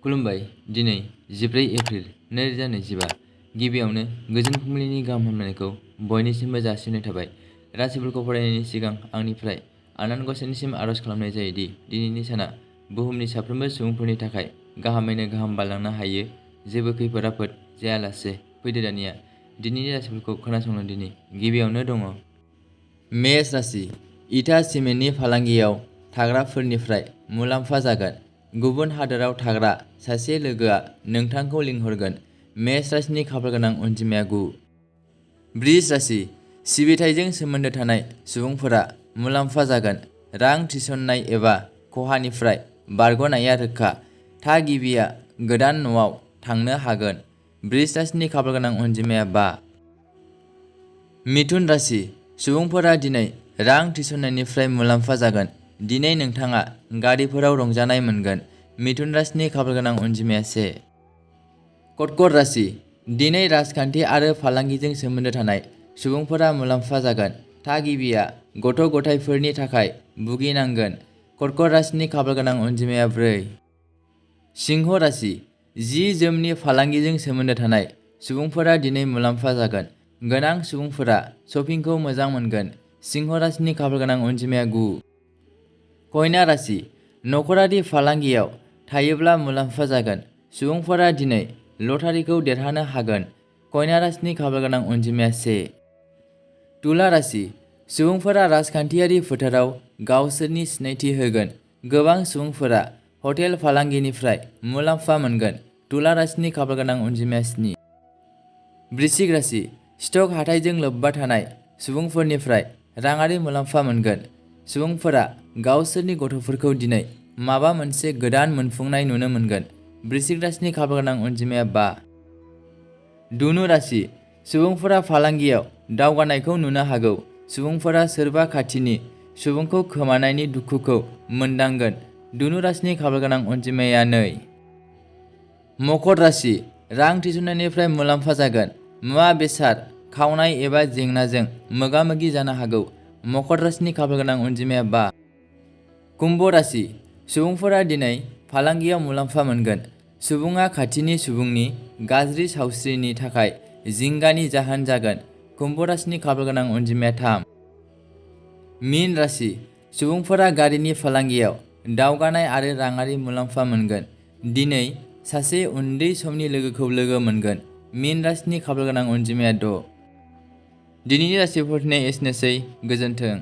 खुलुमबाय। दिनै 14 एप्रिल 2025 गिबियावनो गोजोन फुंबिलिनि गाहाम हामलायनायखौ बयनिसिमबो जासिहरनाय थाबाय। राशिफोरखौ फरायनायनि सिगां आंनिफ्राय आनान गसाइनिसिम आरज खालामनाय जायोदि दिनैनि साना बुहुमनि साफ्रोमबो सुबुंफोरनि थाखाय गाहामैनो गाहाम बारलांनो हायो, जेबो खैफोद आफोद जायालासे। फैदो दानिया दिनैनि राशिफोरखौ खोनासंनो। दिनै गिबियावनो दङ मेष राशि। इटा सिमेन्टनि फालांगियाव थाग्राफोरनिफ्राय मुलाम्फा जागोन। गुबुन हादोराव थाग्रा सासे लोगोआ नोंथांखौ लिंहरगोन। मेष राशिनि खाफालगोनां अनजिमाया 9। वृष राशि। सिबिथायजों सोमोन्दो थानाय सुबुंफोरा मुलाम्फा जागोन। रां थिसननाय एबा खहानिफ्राय बारग'नाया रोखा। थागिबिया गोदान न'आव थांनो हागोन। वृष राशिनि खाफालगोनां अनजिमाया 5। मिथुन राशि। सुबुंफोरा दिनै रां थिसननायनिफ्राय मुलाम्फा जागोन। दिनै नोंथाङा गारिफोराव रंजानाय मोनगोन। मिथुन राशिनि खाफालगोनां अनजिमाया 1। कर्क राशि। दिनै राजखान्थि आरो फालांगिजों सोमोन्दो थानाय सुबुंफोरा मुलाम्फा जागोन। थागिबिया गथ' गथायफोरनि थाखाय भुगिनांगोन। कर्क राशिनि खाफालगोनां अनजिमाया 4। सिंह राशि। जि जोमनि फालांगिजों सोमोन्दो थानाय सुबुंफोरा दिनै मुलाम्फा जागोन। गोनां सुबुंफोरा शपिंखौ मोजां मोनगोन। सिंह राशिनि खाफालगोनां अनजिमाया 9। कन्या राशि। नखरारि फालांगियाव थायोब्ला मुलाम्फा जागोन। सुबुंफोरा दिनै लटारिखौ देरहानो हागोन। कन्या राशिनि खाफालगोनां अनजिमाया 1। तुला राशि। सुबुंफोरा राजखान्थियारि फोथाराव गावसोरनि सिनायथि होगोन। गोबां सुबुंफोरा हटेल फालांगिनिफ्राय मुलाम्फा मोनगोन। तुला राशिनि खाफालगोनां अनजिमाया 7। वृश्चिक राशि। स्टक हाथाइजों लोब्बा थानाय सुबुंफोरनिफ्राय राङारि मुलाम्फा मोनगोन। सुबुंफोरा गावसोरनि गथ'फोरखौ दिनै माबा मोनसे गोदान मोनफुंनाय नुनो मोनगोन। वृश्चिक राशिनि खाफालगोनां अनजिमाया 5। धनु राशि। सुबुंफोरा फालांगियाव दावगानायखौ नुनो हागौ। सुबुंफोरा सोरबा खाथिनि सुबुंखौ खोमानायनि दुखुखौ मोनदांगोन। धनु राशिनि खाफालगोनां अनजिमाया 2। मकर राशि। रां थिसननायनिफ्राय मुलाम्फा जागोन। मुवा बेसाद खावनाय एबा जेंनाजों मोगा-मोगि जानो हागौ। मकर राशिनि खाफालगोनां अनजिमाया 5। कुम्भ राशि। सुबुंफोरा दिनै फालांगियाव मुलाम्फा मोनगोन। सुबुङा खाथिनि सुबुंनि गाज्रि सावस्रिनि थाखाय जिंगानि जाहोन जागोन। कुम्भ राशिनि खाफालगोनां अनजिमाया 3। मीन राशि। सुबुंफोरा गारिनि फालांगियाव दावगानाय आरो राङारि मुलाम्फा मोनगोन। दिनै सासे उन्दै समनि लोगोखौ लोगो मोनगोन। मीन राशिनि खाफालगोनां अनजिमाया 6। दिनैनि राशिफोरनि एसेनोसै। गोजोन्थों।